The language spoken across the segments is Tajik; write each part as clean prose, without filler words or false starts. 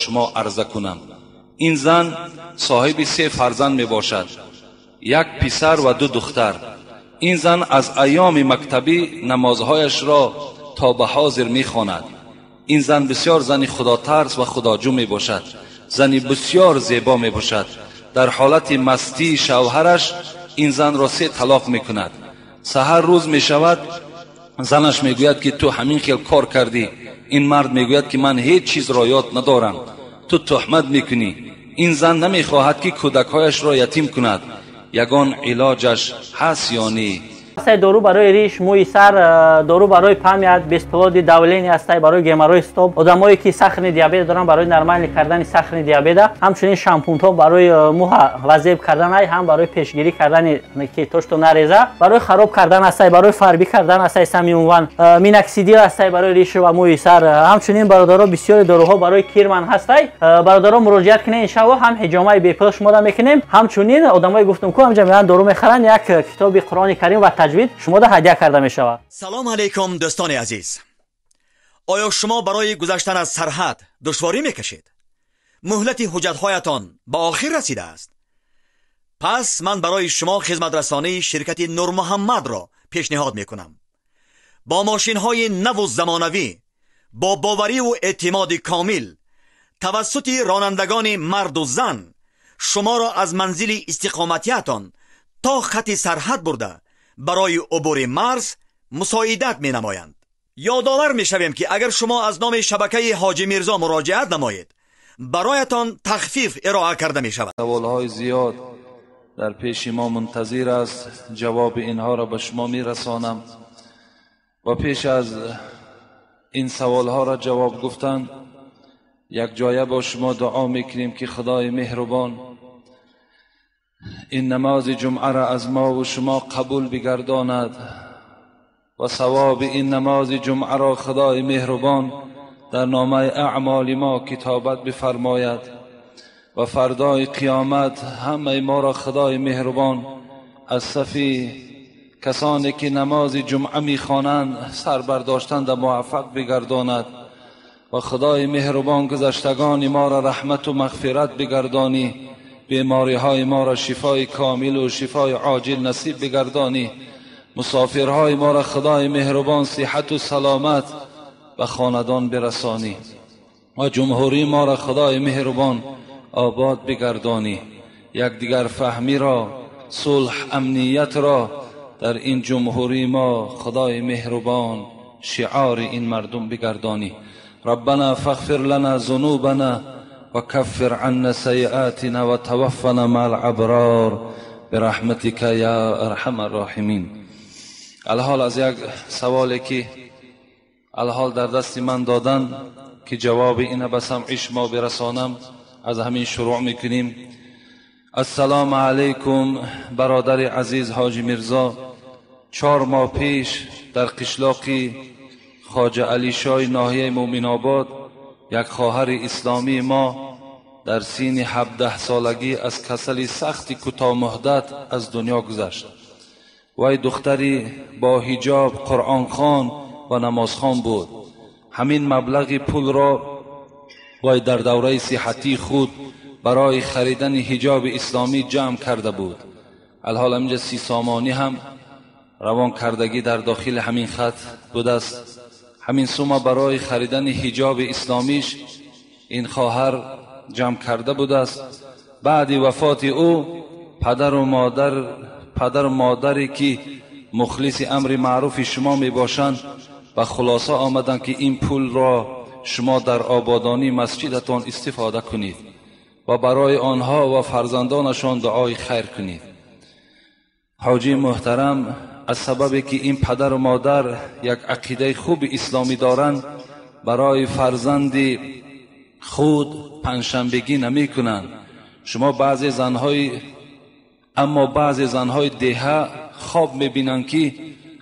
شما عرضه کنم. این زن صاحب 3 فرزند می باشد، 1 پسر و 2 دختر. این زن از ایام مکتبی نمازهایش را تا به حاضر می خواند. این زن بسیار زن خدا ترس و خداجو می باشد، زنی بسیار زیبا می باشد. در حالت مستی شوهرش این زن را 3 طلاق می کند. سحر روز می شود، زنش می گوید که تو همین خیل کار کردی. این مرد می گوید که من هیچ چیز را یاد ندارم، تو تهمت می کنی. این زن نمی خواهد که کودکهایش را یتیم کند. یگان علاجش هست یا نی؟ دارو برای ریش، موی سر، دارو برای память، бесплодие، давление ҳастай، барои геморрой стоп، одамое ки сахарный диабет доранд барои нормальный кардани сахарный диабета، ҳамчунин шампунҳо барои мӯҳа вазеб кардан, ҳам барои пешгирӣ кардани ки то что нареза، барои хароб кардан ҳастай، барои фарбӣ кардан ҳастай самиунван، миноксидил ҳастай барои риш ва мӯи сар. Ҳамчунин, бародаро, бисёри доруҳо барои кирман ҳастай. Бародаро, муроҷиат кунед, иншалло ҳам ҳиҷомаи бепул шумода мекунем. Ҳамчунин одамое гуфтум ку ҳамҷа меоянд, дору мехаранд, як китоби Қуръони Карим ва таҷвид шумода ҳадя карда мешавад. Салом алейкум, дӯстони азиз! Оё шумо барои гузаштан аз сарҳад душворӣ мекашед? Муҳлати ҳуҷҷатҳоятон ба охир расидааст? Пас ман барои шумо хизматрасонии ширкати Нурмуҳаммадро пешниҳод мекунам. Бо мошинҳои наву замонавӣ, бо бовариву эътимоди комил, тавассути ронандагони марду зан шуморо аз манзили истиқоматиятон то хати сарҳад бурда, барои убури марз мусоидат менамоянд. Ёдовар мешавем, ки агар шумо аз номи шабакаи Ҳоҷи Мирзо муроҷиат намоед, бароятон тахфиф ироа карда мешавад. سوالهای زیاد در پیش ما منتظر است، جواب اینها را به شما میرسانم. و پیش از این سوالها را جواب گفتن، یک جایه با شما دعا میکنیم که خدای مهربان این نماز جمعه را از ما و شما قبول بگرداند و ثواب این نماز جمعه را خدای مهربان در نامه اعمال ما کتابت بفرماید و فردای قیامت همه ما را خدای مهربان از صف کسانی که نماز جمعه میخوانند سر برداشتند موفق بگرداند و خدای مهربان گذشتگان ما را رحمت و مغفرت بگردانی، بیماری های ما را شفای کامل و شفای عاجل نصیب بگردانی، مسافرهای ما را خدای مهربان صحت و سلامت به خاندان برسانی و جمهوری ما را خدای مهربان آباد بگردانی. یکدیگر فهمی را، صلح، امنیت را در این جمهوری ما خدای مهربان شعار این مردم بگردانی. ربنا فاغفر لنا ذنوبنا وكفر عنا سيئاتنا وتوفنا مع الابرار برحمتك يا ارحم الراحمین. الحال از یک سوالی که الحال در دست من دادن که جواب اینه به سمع شما برسانم، از همین شروع میکنیم. السلام علیکم برادر عزیز حاجی میرزا، 4 ماه پیش در قشلاقی خواجه علی شای ناحیه مومن آباد یک خواهر اسلامی ما در سین 17 سالگی از کسل سخت کوتاه مدت از دنیا گذشت. وی دختری با حجاب، قرآن خوان و نمازخوان بود. همین مبلغ پول را وی در دوره صحتی خود برای خریدن حجاب اسلامی جمع کرده بود. الحال اینجا 30 سامانی هم روان کردگی در داخل همین خط بود است. همین سوما برای خریدن حجاب اسلامیش این خواهر جمع کرده بود است. بعد وفات او پدر و مادری که مخلص امر معروف شما می باشند و خلاصه آمدند که این پول را شما در آبادانی مسجدتان استفاده کنید و برای آنها و فرزندانشان دعای خیر کنید. حاجی محترم، از سبب که این پدر و مادر یک عقیده خوب اسلامی دارند، برای فرزند خود پنجشنبگی نمی کنند. شما بعضی زنهای اما بعضی زنهای دهه خواب میبینند که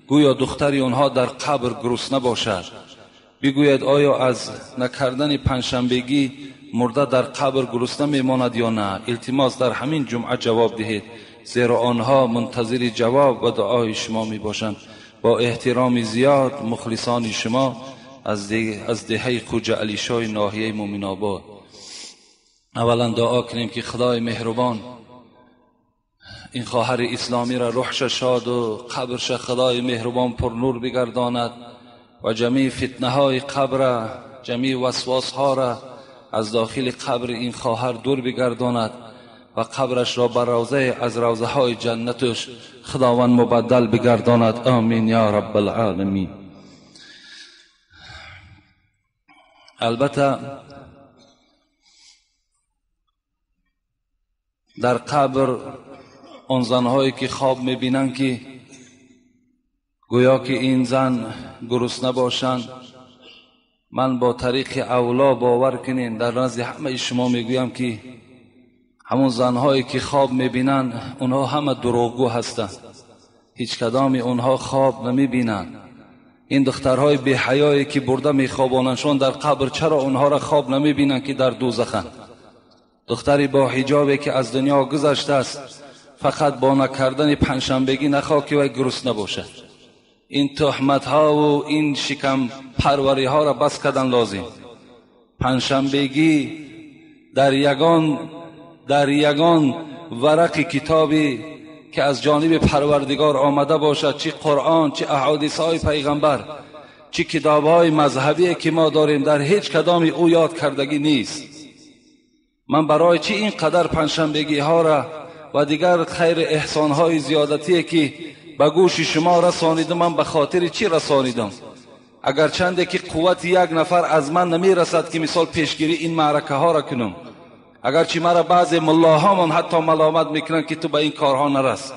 گویا دختری آنها در قبر گرسنه باشد. بگوید آیا از نکردن پنجشنبگی مرده در قبر گرسنه میماند یا نه؟ التماس در همین جمعه جواب دهید، زیرا آنها منتظر جواب و دعای شما می باشند. با احترام زیاد مخلصان شما از دهه خوجه علی شاه ناحیه مومن آباد. اولا دعا کنیم که خدای مهربان این خواهر اسلامی را روحش شاد و قبرش خدای مهربان پر نور بگرداند و جمیع فتنه های قبر، جمیع وسواس ها را از داخل قبر این خواهر دور بگرداند و قبرش را بر روضه از روضه های جنتش خداوند مبدل بگرداند. آمین یا رب العالمین. البته در قبر آن زنهایی که خواب میبینند که گویا که این زن گرسنه باشند، من با طریق اولا باور کنین در نزد همه شما میگویم که همون زنهایی که خواب میبینند اونها همه دروغگو هستند، هیچ کدامی اونها خواب نمیبینند. این دخترهای بی حیایی که برده میخوابانندشون در قبر، چرا اونها را خواب نمیبینند که در دوزخند؟ دختری با حجابی که از دنیا گذشته است فقط با نکردن پنجشنبگی نخواه که وی گرسنه باشد. این تهمت ها و این شکم پروری ها را بس کردن لازم. پنجشنبگی در یگان ورق کتابی که از جانب پروردگار آمده باشد، چی قرآن، چی احادیث های پیغمبر، چی کتاب های مذهبی که ما داریم، در هیچ کدامی او یاد کردگی نیست. من برای چی اینقدر پنجشنبگی ها را و دیگر خیر احسان های زیادتی که به گوش شما رسانیدم، من به خاطر چی رسانیدم؟ اگر چنده که قوت یک نفر از من نمی رسد که مثال پیشگیری این معرکه ها را کنم، اگرچه مرا بعضی ملاهامان حتی ملامت میکنن که تو به این کارها نرس،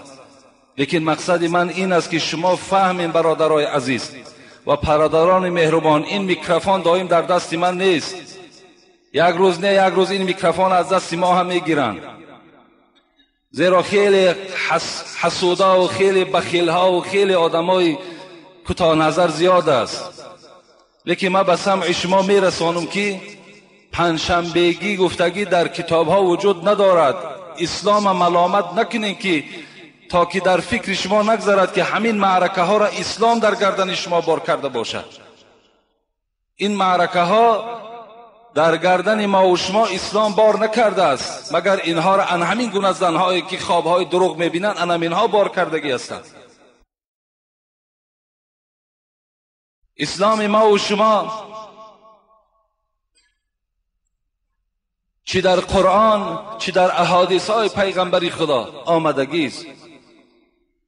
لیکن مقصد من این است که شما فهمین برادرای عزیز و برادران مهربان، این میکروفون دائم در دست من نیست. یک روز نه یک روز این میکروفون از دست ما هم میگیرند، زیرا خیلی حسودا و خیلی بخیلها و خیلی آدمای کوتاه نظر زیاد است. لیکن من به سمع شما میرسانم که پنجشنبگی گفتگی در کتاب ها وجود ندارد. اسلام ملامت نکنین که تا که در فکر شما نگذرد که همین معرکه ها را اسلام در گردن شما بار کرده باشد. این معرکه ها در گردن ما و شما اسلام بار نکرده است، مگر اینها را ان همین گونه زنهایی که خوابهای دروغ میبینند ان همینها بار کردگی هستند. اسلام ما و شما چی در قرآن چی در احادیث های پیغمبری خدا آمدگی است.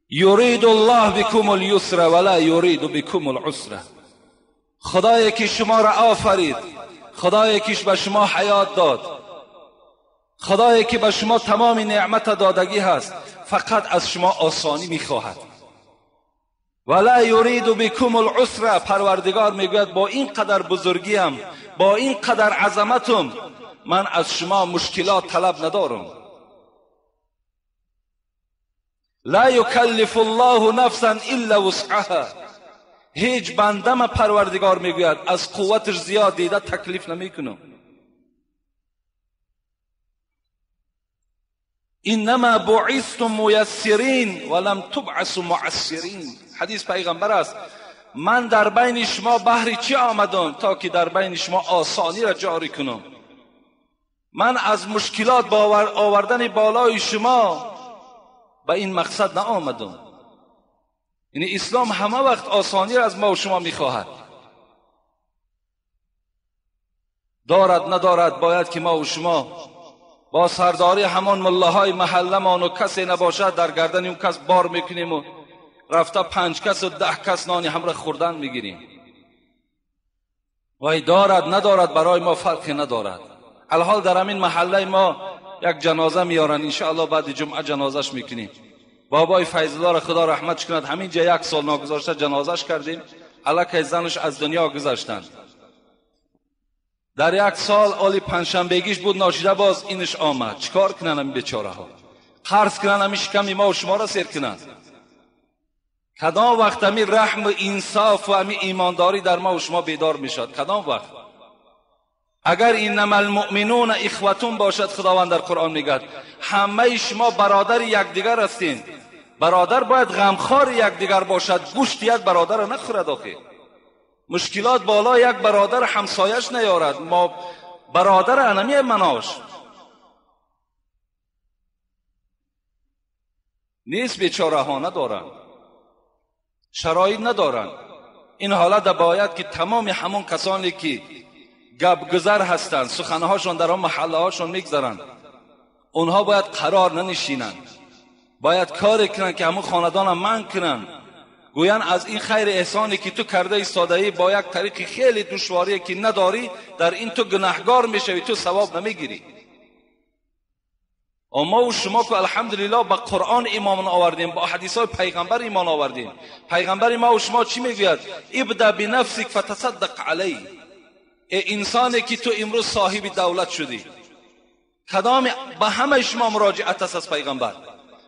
یرید الله بكم اليسر ولا یرید بكم العسر. خدایی که شما را آفرید، خدایی که به شما حیات داد، خدایی که به شما تمام نعمت دادگی هست، فقط از شما آسانی میخواهد. ولا یرید بكم العسر. پروردگار میگوید با این قدر بزرگیم، با این قدر عظمتم، من از شما مشکلات طلب ندارم. لا یکلف الله نفسا الا وسعها. هیچ بندم پروردگار میگوید از قوتش زیاد دیده تکلیف نمیکنم. انما بعثتم میسرین ولم تبعثوا معسرین. حدیث پیغمبر است. من در بین شما بهر چی آمدم؟ تا که در بین شما آسانی را جاری کنم. من از مشکلات آوردن بالای شما به این مقصد نآمدم. یعنی اسلام همه وقت آسانی را از ما و شما میخواهد. دارد ندارد باید که ما و شما با سرداری همان ملاهای محلمان و کسی نباشد در گردن اون کس بار میکنیم و رفته 5 کس و 10 کس نانی همراه خوردن میگیریم. وای دارد ندارد برای ما فرقی ندارد. الحال در همین محله ما یک جنازه میارن، انشاءالله بعد جمعه جنازهش میکنیم. بابای فیض الله را خدا رحمتش کند، همین جا 1 سال ناگذاشته جنازهش کردیم. الکی زنش از دنیا گذشتند. در 1 سال آلی پنجشنبگیش بود، ناشیده باز اینش آمد. چیکار کنن این بیچاره ها؟ قرض کنن همین شکمی ما و شما را سیر کنن. کدام وقت همین رحم و انصاف و همین ایمانداری در ما و شما بیدار میشد؟ کدام وقت؟ اگر انما المؤمنون اخوتون باشد، خداوند در قرآن میگه همه شما برادر یکدیگر هستین. برادر باید غمخوار یکدیگر باشد، گوشت یک برادر را نخورد. آخه مشکلات بالا یک برادر همسایش نیارد، ما برادر انمی مناش. نیست، بیچاره ها ندارند، شرایط ندارند. این حالت باید که تمام همون کسانی که گپگذر هستند، سخنهاشون در آن محله هاشون میگذرند، اونها باید قرار ننشینند، باید کار کنند که همون خاندان هم من کنند. گویند از این خیر احسانی که تو کرده ایستاده با یک طریق خیلی دشواری که نداری، در این تو گناهگار میشوی، تو ثواب نمیگیری. ما و شما که الحمدلله با قرآن ایمان آوردیم، با حدیث های پیغمبر ایمان آوردیم. پیغمبر ما و شما چی میگوید؟ ابدا بنفسک فتصدق علی. ای انسانی که تو امروز صاحب دولت شدی، کدام به همه شما مراجعت است از پیغمبر.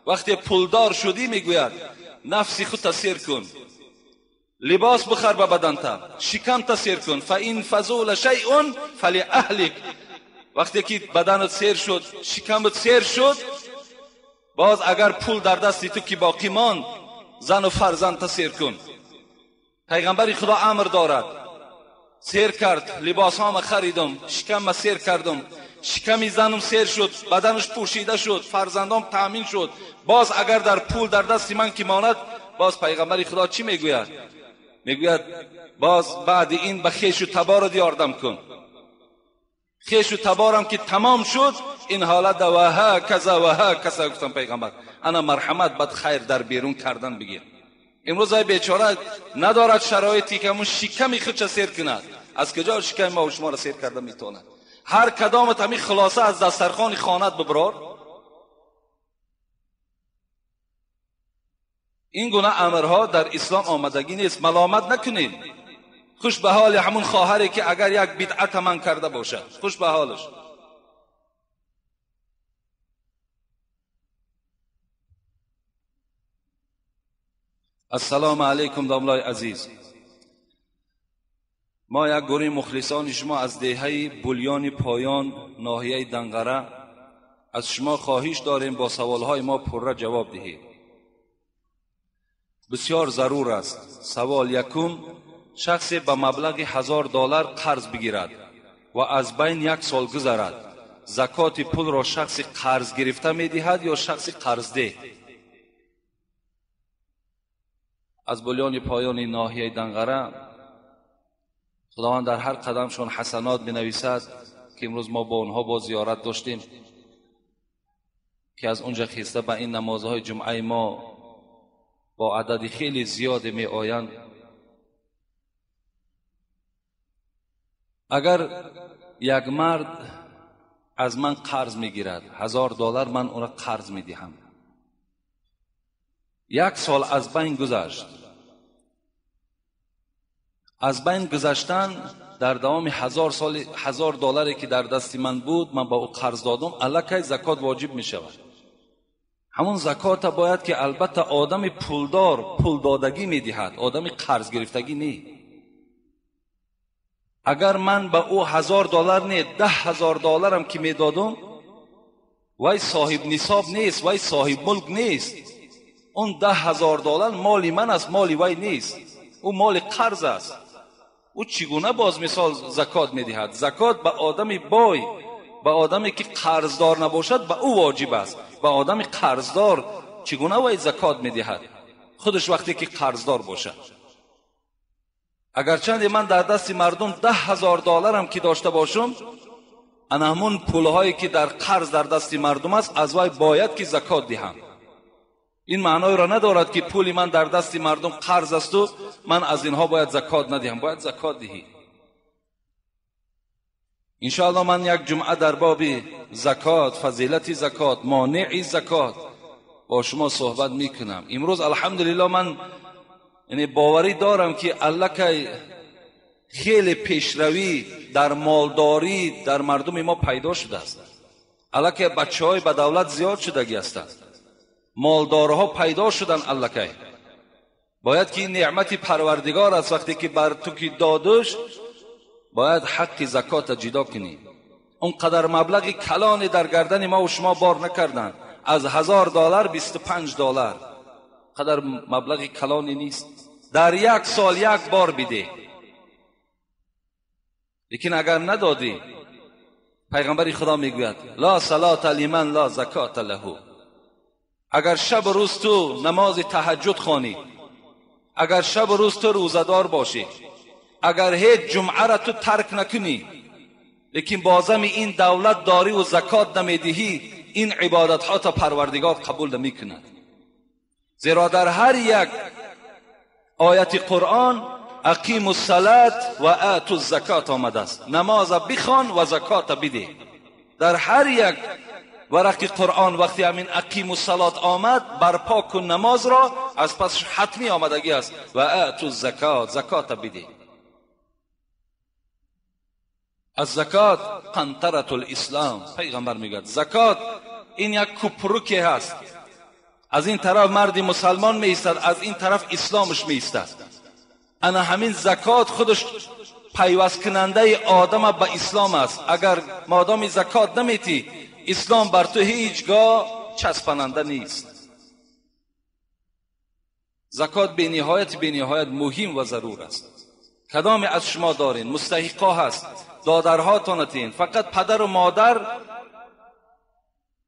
وقتی پولدار شدی میگوید نفسی خود سیر کن، لباس بخر به بدنت، شکم تا سیر کن، فان فضول شیء فلاهلک. وقتی که بدنت سیر شد، شکمت سیر شد، باز اگر پول در دست تو که باقی ماند، زن و فرزند تا سیر کن. پیغمبر خدا امر دارد، سیر کرد، لباس هام خریدم، شکم سیر کردم، شکمی زنم سیر شد، بدنش پوشیده شد، فرزندام تأمین شد. باز اگر در پول در دست من که ماند، باز پیغمبر خدا چی میگوید؟ میگوید باز بعد این به خویش و تبار یاردم کن. خویش و تبارم که تمام شد، این حالت و ها کذا و ها کذا. گفتم پیغمبر انا مرحمت بد خیر در بیرون کردن بگیر. امروز ای بیچاره ندارد شرایطی که همون شکمی خودش سیر کند. از کجا شکم ما و شما را سیر کرده میتواند؟ هر کدامت همین خلاصه از دسترخوان خانت ببرار. این گونه امرها در اسلام آمدگی نیست. ملامت نکنید. خوش به حال همون خواهری که اگر یک بدعت من کرده باشد، خوش به حالش. السلام علیکم داملای عزیز. ما یک گروه مخلصان شما از دهه بولیان پایان ناحیه دنقره از شما خواهش داریم با سوالهای ما پرره جواب دهید. بسیار ضرور است. سوال یکم: شخصی به مبلغ $1000 قرض بگیرد و از بین یک سال گذرد، زکات پول را شخص قرض گرفته میدهد یا شخص قرض ده؟ از بولیان پایان ناحیه دنقره خداوند در هر قدمشون حسنات بنویسد که امروز ما با اونها با زیارت داشتیم که از اونجا خیسته به این نمازهای جمعه ما با عدد خیلی زیاد می آیند. اگر یک مرد از من قرض میگیرد $1000، من او را قرض میدهم. یک سال از بین گذشت. از بین گذشتن در دوام $1000 که در دست من بود، من با او قرض دادم، الکی زکات واجب می شود. همون زکات باید که البته آدم پولدار پول دادگی می دهد، آدم قرض گرفتگی نی. اگر من به او $1000 نه، $10,000 هم که می دادم، وای صاحب نصاب نیست، وای صاحب ملک نیست. اون $10,000 مال من است، مال وای نیست، او مال قرض است. او چگونه باز مثال زکات میدهد؟ زکات به آدم بای، به آدمی که قرضدار نباشد به او واجب است. به آدم قرضدار چگونه وای زکات میدهد؟ خودش وقتی که قرضدار باشد. اگرچند من در دست مردم $10,000 هم که داشته باشم، انا همون پولهایی که در قرض در دست مردم است از وای باید که زکات دهم. این معنای را ندارد که پول من در دست مردم قرض است و من از اینها باید زکات ندهم. باید زکات دهی. انشاءالله من یک جمعه در باب زکات، فضیلت زکات، مانع زکات با شما صحبت میکنم. امروز الحمدلله من یعنی باوری دارم که الکی خیلی پیشروی در مالداری در مردم ما پیدا شده است. الکی بچه های به دولت زیاد شدگی هستند، مالدارها پیدا شدن. الکی باید که این نعمت پروردگار است، وقتی که بر تو که دادش باید حق زکات جدا کنی. اونقدر مبلغ کلانی در گردن ما و شما بار نکردن، از $1000 $25 قدر مبلغ کلانی نیست. در یک سال یک بار بده. لیکن اگر ندادی، پیغمبر خدا میگوید لا صلاة لمن لا زکات له. اگر شب و روز تو نماز تهجد خوانی، اگر شب و روز تو روزه‌دار باشی، اگر هیچ جمعه را تو ترک نکنی، لیکن بازم این دولت داری و زکات نمیدهی، این عبادت ها تا پروردگار قبول نمیکند. زیرا در هر یک آیت قرآن اقیم الصلاة و آتوا الزکات آمده است. نماز بخوان و زکات بده. در هر یک ورق قرآن وقتی همین اقیم الصلاة آمد، برپا کن نماز را، از پس حتمی آمدگی است و آتوا الزکات، زکات بده. الزکات قنطرة الاسلام. پیغمبر میگه زکات این یک کوپروکی هست، از این طرف مرد مسلمان می ایستد، از این طرف اسلامش می ایستد. انا همین زکات خودش پیوست کننده آدم به اسلام است. اگر مادام زکات نمیتی، اسلام بر تو هیچگاه چسبننده نیست. زکات به نهایت مهم و ضرور است. کدام از شما دارین مستحقا هست، دادرهاتانتین، فقط پدر و مادر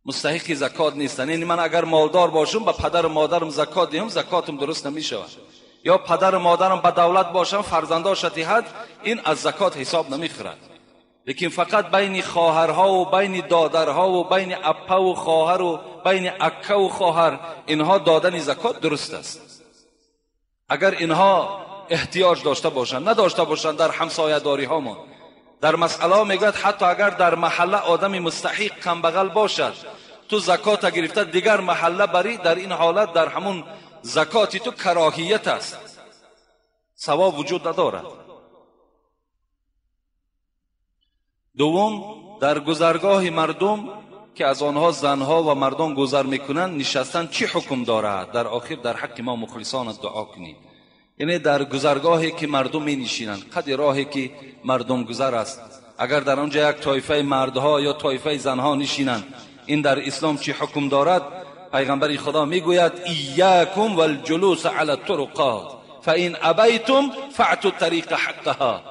مستحق زکات نیستن. یعنی من اگر مالدار باشم به پدر و مادرم زکات دهم، زکاتم درست نمیشود. یا پدر و مادرم به دولت باشم، فرزنداش دهد، این از زکات حساب نمیخورد. لیکن فقط بین خواهرها و بین دادرها و بین اپه و خواهر و بین اکه و خواهر، اینها دادن زکات درست است. اگر اینها احتیاج داشته باشند، نداشته باشند، در همسایه داری هامان در مسئله میگوید حتی اگر در محله آدم مستحق کمبغل باشد، تو زکات گرفته دیگر محله بری، در این حالت در همون زکاتی تو کراهیت است، ثواب وجود ندارد. دوم، در گذرگاه مردم که از آنها زنها و مردان گذر میکنند نشستن چی حکم دارد؟ در آخر در حق ما مخلصان دعا کنید. یعنی در گذرگاهی که مردم می نشینند، قد راهی که مردم گذر است، اگر در آنجا یک طایفه مردها یا طایفه زنها نشینند، این در اسلام چی حکم دارد؟ پیغمبر خدا میگوید ایاکم والجلوس علی الطرقات فإن ابیتم فاعطوا الطریق حقها.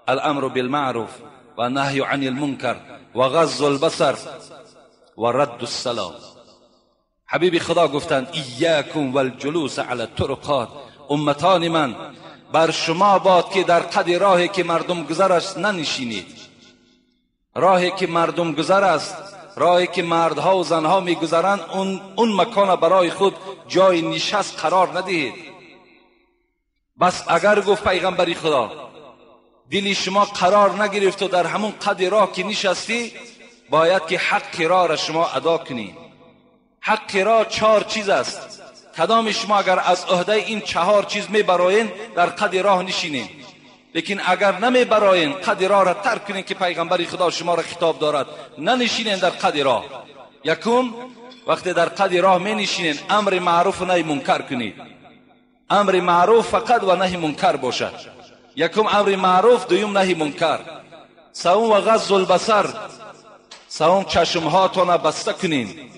الامر بالمعروف و نهی عن المنکر و غض البصر و رد السلام. حبیب خدا گفتند ایاکم والجلوس علی الطرقات، امتان من بر شما باد که در قد راهی که مردم گذر است ننشینید. راهی که مردم گذر است، راهی که مردها و زنها میگذرند، اون مکان برای خود جای نشست قرار ندهید. بس اگر گفت پیغمبری خدا دلی شما قرار نگرفت و در همون قد راه که نشستی، باید که حق راه را شما ادا کنید. حق راه 4 چیز است. کدام شما اگر از عهده این 4 چیز میبراین در قد راه نشینین، لیکن اگر نمیبراین قد راه را ترک کنین که پیغمبر خدا شما را خطاب دارد، ننشینین در قد راه. یکم، وقتی در قد راه می نشینین امر معروف و نهی منکر کنید. امر معروف فقط و نهی منکر باشد. یکم امر معروف، دویم نهی منکر. سوم و غض البصر، سوم چشمهاتان بسته کنین.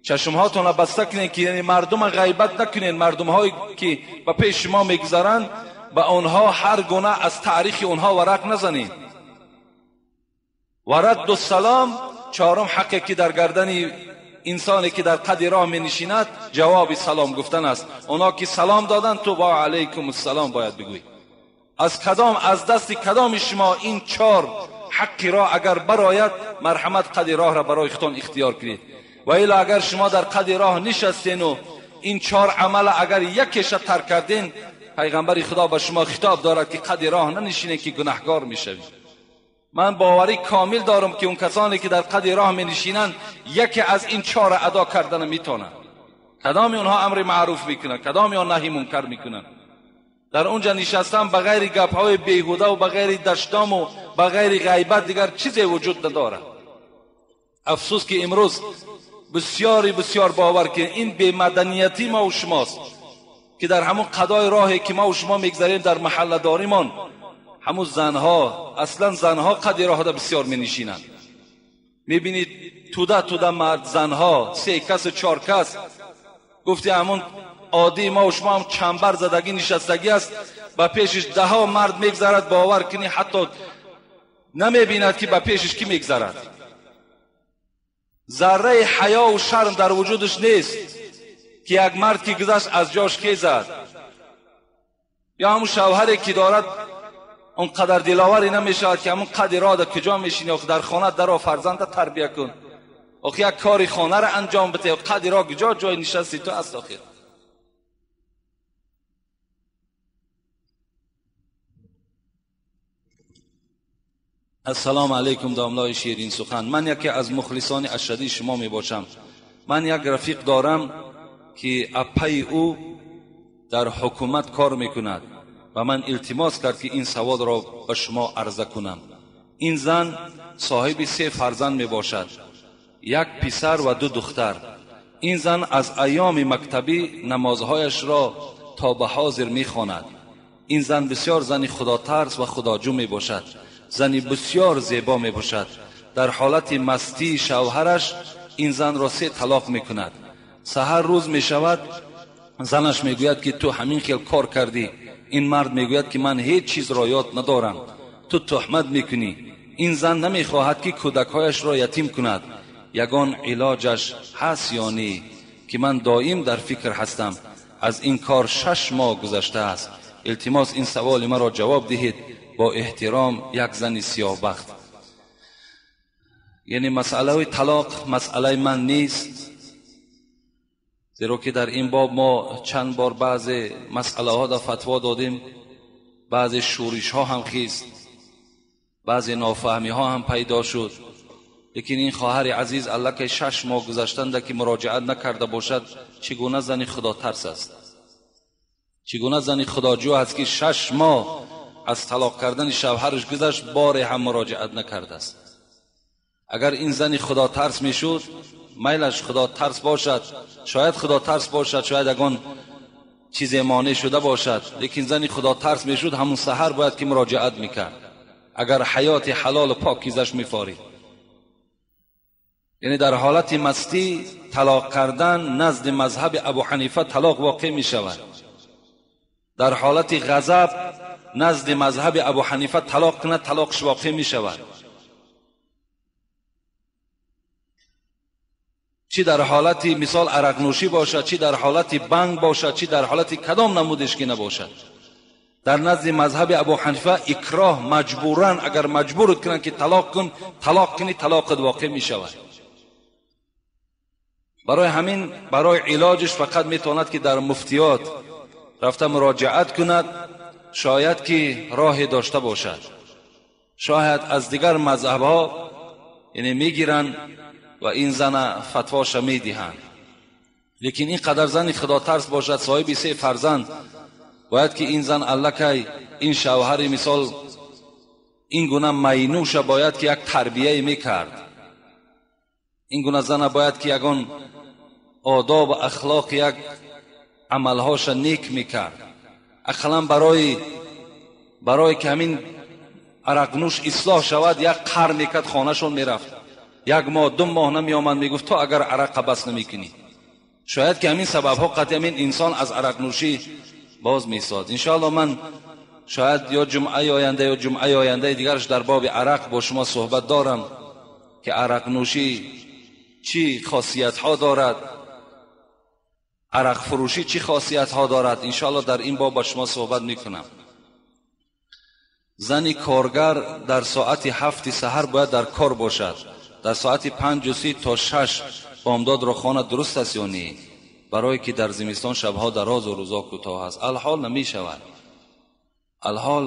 چشمهاتون بسته کنین که یعنی مردم غیبت نکنین. مردم هایی که به پیش شما میگذرند به آنها هر گونه از تاریخ آنها ورق نزنین. و رد السلام، چهارم حقی که در گردن انسانی که در قد راه می نشیند جواب سلام گفتن است. اونا که سلام دادن تو با علیکم السلام باید بگویی. از کدام، از دست کدام شما این 4 حق را اگر براید، مرحمت قد راه را برای خودتان اختیار کنید. و الا اگر شما در قد راه نشستین و این 4 عمل اگر یکیش ترک کردین، پیغمبر خدا به شما خطاب دارد که قد راه ننشینید که گناهگار میشوید. من باوری کامل دارم که اون کسانی که در قد راه می نشینند یکی از این 4 ادا کردن میتونن. کدام اونها امر معروف میکنن، کدام اونها نهی منکر میکنن. در اونجا نشستن بغیر گپ‌های بیهوده و بغیر دشتام و بغیر غیبت دیگر چیزی وجود ندارد. افسوس که امروز بسیاری بسیار باور که این بی‌مدنیتی ما و شماست که در همون قضای راهی که ما و شما میگذریم در محله داریمان، همون زنها، اصلا زنها قد راه بسیار می نشینند. میبینید توده توده مرد زنها، 3 کس 4 کس، گفتی همون عادی ما و شما هم چنبر زدگی نشستگی است، با پیشش 10 مرد میگذرد، باور کنی حتی نمیبیند که با پیشش کی میگذرد. ذره حیا و شرم در وجودش نیست. ки як мард ки гузашт аз ҷош хезад, ё ҳамун шавҳаре ки дорад он қадар диловаре намешавад ки ҳамун қадри роҳ дар куҷо мешинӣ, охи дар хона даро фарзанда тарбия кун, охи як кори хонаро анҷом бите, қадри роҳ куҷо ҷои нишасти ту аст охир. Ассалому алайкум домлаи ширин сухан. Ман яке аз мухлисони ашадии шумо мебошам. Ман як рафиқ дорам ки апаи ӯ дар ҳукумат кор мекунад ва ман илтимос кард ки ин саволро ба шумо арза кунам. Ин зан соҳиби 3 фарзанд мебошад, як писар ва 2 духтар. Ин зан аз айёми мактабӣ намозҳояшро то ба ҳозир мехонад. Ин зан бисёр зани худотарс ва худоҷӯ мебошад, зани бисёр зебо мебошад. Дар ҳолати мастии шавҳараш ин занро 3 талоқ мекунад. Саҳар рӯз мешавад, занаш мегӯяд ки ту ҳамин хел кор кардӣ. Ин мард мегӯяд ки ман ҳеҷ чизро ёд надорам, ту туҳмат мекунӣ. Ин зан намехоҳад ки кӯдакҳояшро ятим кунад. Ягон илоҷаш ҳаст ё не, ки ман доим дар фикр ҳастам. Аз ин кор 6 моҳ гузаштааст. Илтимос ин саволи маро ҷавоб диҳед. Бо эҳтиром, як зани сиёҳбахт. Яъне масъалаи талоқ масъалаи ман нест, зеро ки дар ин боб мо чанд бор баъзе масъалаҳо дар фатво додем, баъзе шӯришҳо ҳам хист, баъзе нофаҳмиҳо ҳам пайдо шуд. Лекин ин хоҳари азиз аллакай 6 моҳ гузаштанда ки муроҷиат накарда бошад, чӣ гуна зани худотарс аст, чӣ гуна зани худоҷӯ аст ки 6 моҳ аз талоқ кардани шавҳараш гузашт, боре ҳам муроҷиат накардааст. Агар ин зани худотарс мешуд, майлаш худотарс бошад, шояд худотарс бошад, шояд ягон чизе монеъ шуда бошад, лекин зани худотарс мешуд, ҳамун саҳар бояд ки муроҷиат мекард, агар ҳаёти ҳалолу покизаш мефорид. Яъне дар ҳолати мастӣ талоқ кардан назди мазҳаби Абу Ҳанифа талоқ воқеъ мешавад. Дар ҳолати ғазаб назди мазҳаби Абу Ҳанифа талоқ кунад, талоқш воқеъ мешавад. Чӣ дар ҳолати мисол арақнӯшӣ бошад, чӣ дар ҳолати банг бошад, чӣ дар ҳолати кадом намудеш ки набошад, дар назди мазҳаби Абу Ҳанифа икроҳ маҷбуран, агар маҷбурат кунанд ки талоқ кун, талоқ кунӣ, талоқат воқеъ мешавад. Барои ҳамин барои илоҷиш фақат метавонад ки дар муфтиёт рафта муроҷиат кунад, шояд ки роҳе дошта бошад, шояд аз дигар мазҳабҳо яъне мегиранд ва ин зана фатвоша медиҳанд. Лекин ин қадар зани худотарс бошад, соҳиби 3 фарзанд, бояд ки ин зан аллакай ин шавҳари мисол ин гуна майнӯша бояд ки як тарбияе мекард. Ин гуна зана бояд ки ягон одоб ва ахлоқ, як амалҳоша нек мекард. Ақаллан барои ки ҳамин арақнӯш ислоҳ шавад, як қар мекард, хонашон мерафт, 1 моҳ 2 моҳ намеомад, мегуфт то агар арақа бас намекунӣ. Шояд ки ҳамин сабабҳо қатъи ҳамин инсон аз арақнӯшӣ боз месозад. Иншоалло ман шояд ё ҷумъаи оянда ё ҷумъаи ояндаи дигараш дар боби арақ бо шумо суҳбат дорам ки арақнӯшӣ чӣ хосиятҳо дорад, арақфурӯшӣ чӣ хосиятҳо дорад. Иншоалло дар ин боб бо шумо суҳбат мекунам. Зани коргар дар соати 7 саҳар бояд дар кор бошад. Дар соати 5:30 то 6 бомдодро хонад, дуруст аст ё не? Барое ки дар зимистон шабҳо дароз ва рӯзо кӯтоҳ аст. Алҳол намешавад. Алҳол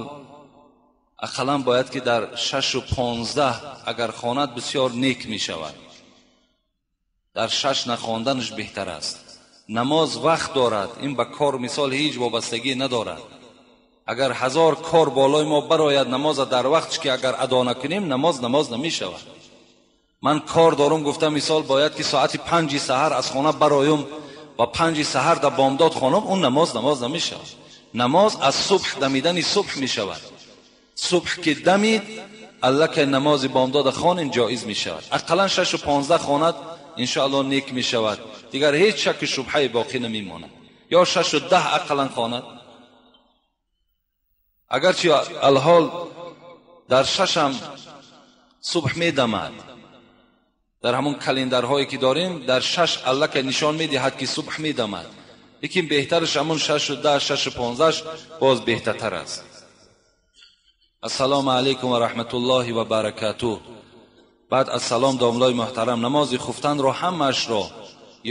ақаллан бояд ки дар 6:15 агар хонад бисёр нек мешавад. Дар 6 нахонданаш беҳтар аст. Намоз вақт дорад, ин ба кор мисол ҳеҷ вобастагӣ надорад. Агар 1000 кор болои мо барояд, намоза дар вақтш ки агар адо накунем, намоз намешавад. Ман кор дорум гуфта мисол бояд ки соати 5 саҳар аз хона бароям ва 5 саҳар дар бомдод хонам, он намоз намешавад. Намоз аз субҳ дамидани субҳ мешавад. Субҳ ки дамид, аллакай намози бомдод хонем ҷоиз мешавад. Ақаллан 6:15 хонад, иншоалло нек мешавад. Дигар ҳеҷ шакку шубҳае боқӣ намемонад. Ё 6:10 ақаллан хонад. Агарчи алҳол дар 6 ҳам субҳ медамад, Дар ҳамон календарҳое ки дорем дар 6 аллакай нишон медиҳад ки субҳ медамад, лекин беҳтараш ҳамон 6:10, 6:15 боз беҳтартар аст. Ассалому алайкум ва раҳматуллоҳи ва баракатуҳ. Баъд аз салом домлои муҳтарам, намози хуфтанро ҳамаашро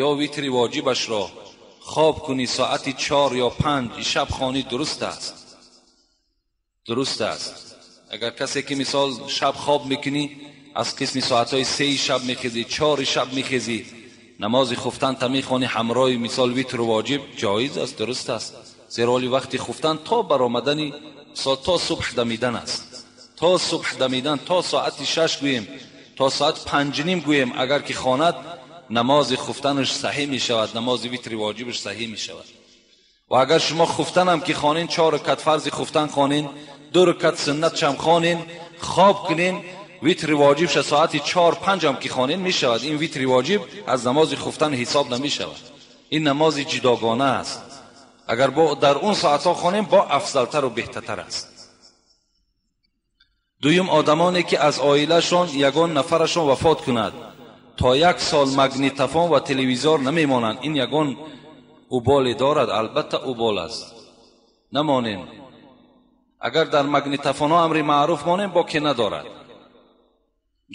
ё витри воҷибашро хоб кунӣ соати 4 ё 5 шаб хонӣ дуруст аст. Дуруст аст. Агар касе ки мисол шаб хоб мекунӣ, аз қисми соатҳои 3 шаб мехезӣ, 4 шаб мехезӣ, намози хуфтан та мехонӣ ҳамроҳи мисол витру воҷиб ҷоиз аст, дуруст аст. Зеро ҳоли вақти хуфтан то баромадани то субҳ дамидан аст. То субҳ дамидан, то соати 6 гӯем, то соат 5:30 гӯем, агар ки хонад намози хуфтанаш саҳеҳ мешавад, намози витри воҷибаш саҳеҳ мешавад. Ва агар шумо хуфтанам ки хонин, 4 ракат фарзи хуфтан хонин, 2 ракат суннатшам хонин, хоб кунин, витри воҷибша соати 4-5 ҳам ки хонин мешавад. Ин витри воҷиб аз намози хуфтан ҳисоб намешавад. Ин намози ҷудогона аст. Агар дар он соатҳо хонем бо афзалтар ва беҳтартар аст. Дуюм, одамоне ки аз оилашон ягон нафарашон вафот кунад, то 1 сол магнитофон ва телевизор намемонанд. Ин ягон уболе дорад? Албатта убол аст. Намонем. Агар дар магнитофонҳо амри маъруф монем, боке надорад,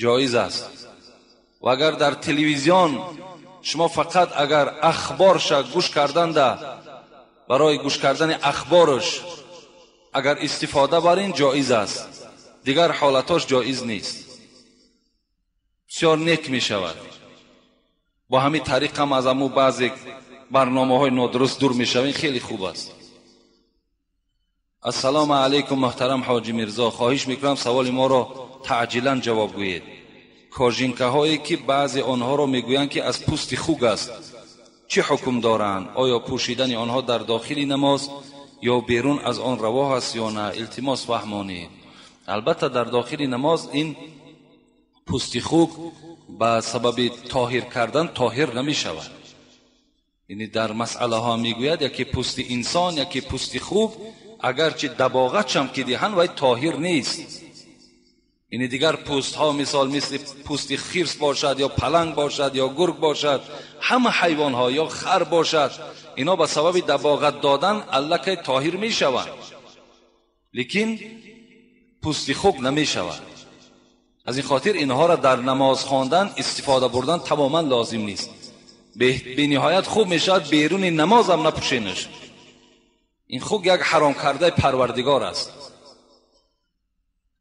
ҷоиз аст. Ва агар дар телевизион шумо фақат агар ахборша гӯш карданда, барои гӯш кардани ахборш агар истифода барин, ҷоиз аст. Дигар ҳолатош ҷоиз нест. Бисёр нек мешавад. Бо ҳамин тариқ ҳам аз ҳамун баъзе барномаҳои нодуруст дур мешавем, хеле хуб аст. Ассалому алайкум муҳтарам ҳоҷи Мирзо, хоҳиш мекунам саволи моро таъҷилан ҷавоб гӯед. Кожинкаҳое ки баъзе онҳоро мегӯянд ки аз пӯсти хук аст, чӣ ҳукм доранд? Оё пӯшидани онҳо дар дохили намоз ё берун аз он раво аст ё на? Илтимос фаҳмонед. Албатта дар дохили намоз ин пӯсти хук ба сабаби тоҳир кардан тоҳир намешавад. Яъне дар масъалаҳо мегӯяд яке пӯсти инсон, яке пӯсти хук, агарчи дабоғатшам ки диҳанд, вай тоҳир нест. Яъне дигар пӯстҳо мисол мисли пӯсти хирс бошад ё паланг бошад ё гург бошад, ҳама ҳайвонҳо ё хар бошад, ино ба сабаби дабоғат додан аллакай тоҳир мешаванд, лекин пӯсти хук намешавад. Аз ин хотир инҳоро дар намоз хондан истифода бурдан тамоман лозим нест. Бениҳоят хуб мешавад беруни намозам напӯшенаш. Ин хук як ҳаром кардаи Парвардигор аст.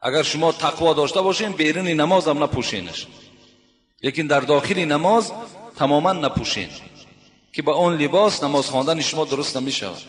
Агар шумо тақво дошта бошед, беруни намозам напӯшенаш, лекин дар дохили намоз тамоман напӯшен, ки ба он либос намоз хондани шумо дуруст намешавад.